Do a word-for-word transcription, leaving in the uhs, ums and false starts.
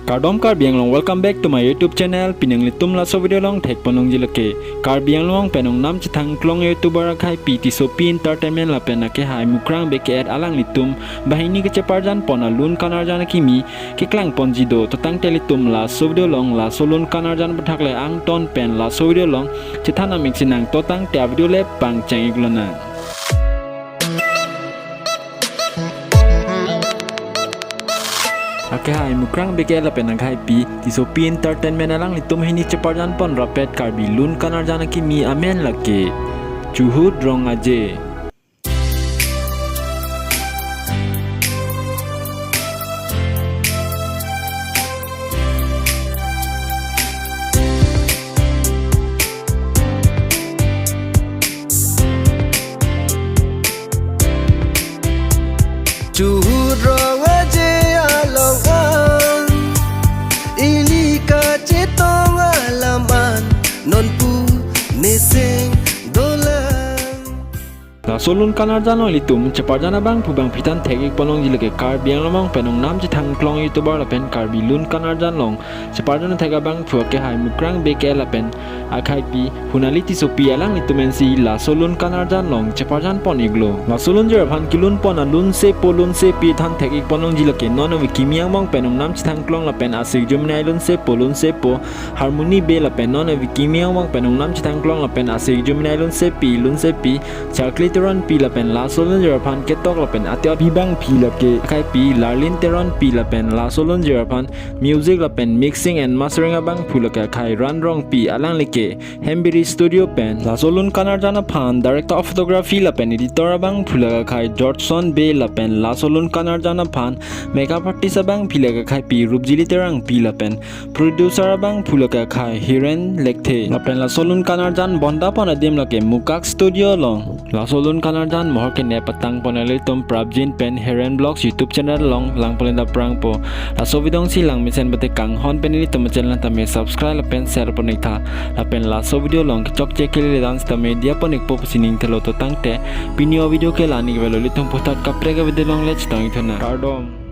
Kardom Karbi Anglong, welcome back to my YouTube channel. Pini nanglitum laso video along thekponlongji lake Karbi Anglong pen ongnam chethang klong YouTuber akhaipi Tissopi Entertainment lapen akehai Mukrang Bey Ke-et alanglitum banghini kacheparjan pon alun kanarjan akimi keklangponji do. To tangte ilitum laso video along laso lun kanarjan aputhak le angton pen laso video along chethan amiksinang. To tangte avideo le pangcheng-ik lonang. Akehai Mukrang Bey Ke-et lapen akhaipi Tissopi Entertainment alanglitum hini cheparjan pon rapet Karbi lun kanarjan akimi amen lake Chuhut Rong Aje. Chuhut Rong Aje along an ili kachetong alam an nonpu mesen dolang. Laso lun kanarjan along ilitum cheparjan abangphu bangphi than thek-ikponlongji lake Karbi Anglong pen ongnam chethang klong YouTuber lapen Karbi lun kanarjan along cheparjan thek abangphu akehai Mukrang Bey Ke-et lapen akhaipi Hunali Tissopi alanglitum pensi laso lun kanarjan along cheparjan pon-iklo. Laso lunjir aphan kelun pon alun sepo lun sepi than thek-ikponlongji lake non ave kimi angbong pen ongnam chethang klong lapen asik jumenai lun sepo lun sepo Harmony Bey lapen non ave kimi angbong pen ongnam chethang klong lapen asik jumenai lun sepi lun sepi Chakli Teronpi lapen laso lunjir aphan ketok lapen ate-ot bangphi lake akhaipi Larlin Teronpi lapen laso lunjir aphan music lapen mixing and mastering abangphu lake akhai Ran Rongpi, alangli ke Hembiri Studio pen. Laso lun kanarjan aphan director of photography lapen editor abangphu lake akhai Georgeson Bey lapen laso lun kanarjan aphan makeup artist abangphi lake akhaipi Rupjili Terangpi lapen producer abangphu lake akhai Hiren Lekthe. Lapen laso lun kanarjan bonda pon adim lake Mukak Studio along. Laso lun kanarjan mohor kene patang pon ilitum prapjin pen Hiren Vlogs YouTube channel along langpon-ik aphrangpo. Laso video si langmesen bate kanghon pen ilitum channel tame subscribe lapen share pon-iktha. Lapen laso video along kechokche kelele dance tame diya pon-ikpo pusi ning thelo. To tangte pini avideo ke la-an ik avelo, ilitum puthot kaprek avideo along le chetong-ik thunang. Kardom.